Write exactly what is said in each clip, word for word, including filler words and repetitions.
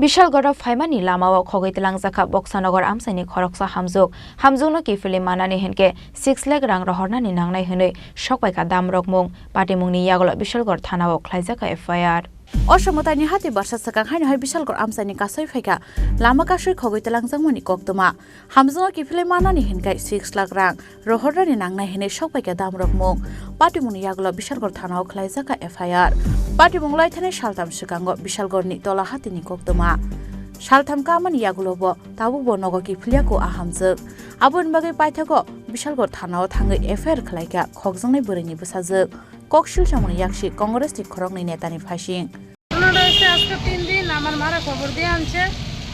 Bishalgarh phaimani lamao khogwi twlangjakha Boksanogor amchaini khoroksa hamjwk. Hamjwkno kiphilwi manani hinkhe six lakh rang rohornani nangnai hwnwi sokpaikha damrokmung. Patimungni yagulo Bishalgarh thanao khlaijakha F I R. Oso mwtaini hati barsa swkang haino hai Bishalgarh amchaini kasui phaikha lama kasui khogwi twlangjakmani koktwma. Hamjwkno kiphilwi manani hinkhe six lakh rang rohornani nangnai hwnwi sokpaikha damrokmung. Patimungni yagulo Bishalgarh thanao khlaijakha F I R. Patimung laithani saltham swkango Bishalgarhni tola hatini koktwma. Saltham kamani yagulobo tabukbo nogo kiphilyaku a hamjwk. Aboni bagwi paithago Bishalgarh thanao thangwi F I R khlaikha khokjaknai bwrwini bwsajwk. Koksil samungni yaksi Congressni khoroknwi netani phaising. ঘটনাটা হচ্ছে আজকে তিন দিন আমার মারা খবর দিয়ে আনছে,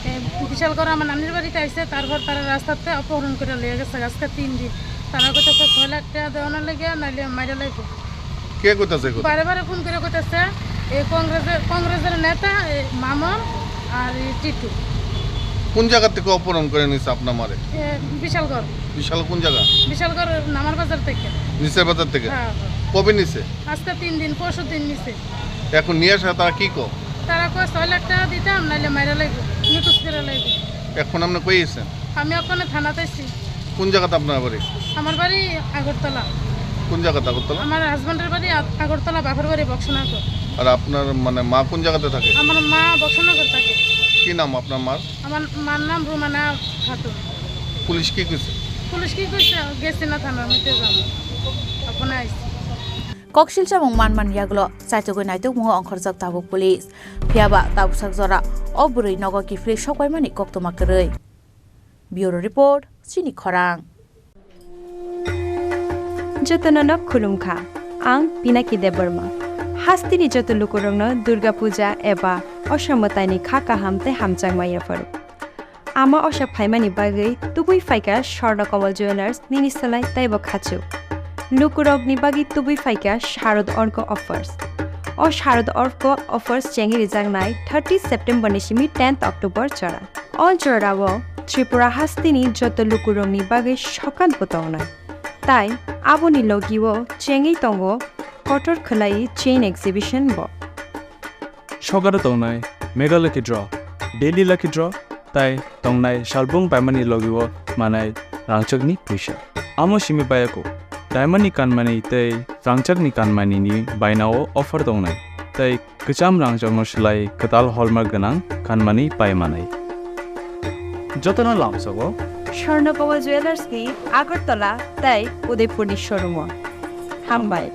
এ, বিশালগড় আমার নানির বাড়িতে আইছে, তারপর তারা রাস্তাতে অপহরণ করে লইয়া গেছে আজকে তিন দিন। তারা কইতাছে ছয় লাখ টাকা দেওয়ানোর লেগে, নাইলে মাইরা লাইব। কে কইতাছে কথা? বারে বারে ফোন করে কইতাছে, এ, কংগ্রেসের, কংগ্রেসের নেতা, এ, মামন আর এই টিটু। কোন জায়গা থেকে অপহরণ করে নিছে আপনার মারে? এ, বিশালগড়। বিশাল কোন জায়গা? বিশালগড় নামার বাজার থেকে। নিচের বাজার থেকে? হ্যাঁ, হ্যাঁ। কবে নিছে? আজকে তিন দিন, পরশু দিন নিছে। এখন নিয়ে আসা তারা কি কো? তারা কয় ছয় লাখ টাকা দিতাম, নাইলে মাইরা লাইব, নিখোঁজ করে লাইব। এখন আপনি কই আছেন? আমি ওখানে থানাতে আছি। কোন জায়গাতে আপনার বাড়ি? আমার বাড়ি আগরতলা। কোন জায়গাতে আগরতলা? আমার হাজবেন্ডের বাড়ি আ-, আগরতলা, বাপের বাড়ি বক্সনগর। আর আপনার মানে মা কোন জায়গাতে থাকে? আমার মা বক্সনগর থাকে। কি নাম আপনার মার? আমার মার নাম রুমানা খাতুন। পুলিশ কি কইছে? পুলিশ কি কইছে? গেছি না থানার মধ্যে যাবো। ওখানে আইছি। Koksil samung manman yagulo chaitugwi naitukmungo ongkhorjak tabuk police. Phiyaba tabuksak jora o bwrwi nogo kiphilwi sokpaimani koktwma kwrwi. Bureau Report, Chini Khorang. Jotono no khulumkha, ang Pinaki Debbarma. Hasteni joto lukurokno Durga Puja eba Osa Mwtaini kha kaham tei hamjakma yapharo. Ama osa phaimani bagwi tubui phaikha Swarna Kamal Jewellers nini slai teibo khachuk. Lukurokni bagwi tubui phaikha Sharad Orko Offers. O Sharad Orko Offers chengwi rijaknai thirty September ni simi tenth October jora. O jorao Tripura hasteni joto lukurokni bagwi sokan bo tongnai. Tai aboni logio chengwi tongo kotor khwlai chain exhibition bo. Sokaro tongnai Meghalaya Khidro, Delhi Lucky Draw, tai tongnai salbung paimani logio manai rangchakni puisa. Amo simi bayako, diamond ni kanmani tei rangchakni kanmani ni bainao offer tongnai, tei kwcham rangchakno swlai kwtal hallmark gwnang kanmani pai manai. Jotono lamsogo Swarna Kamal Jewellers ni Agartala tei Udaipur ni showroom o. Hambai.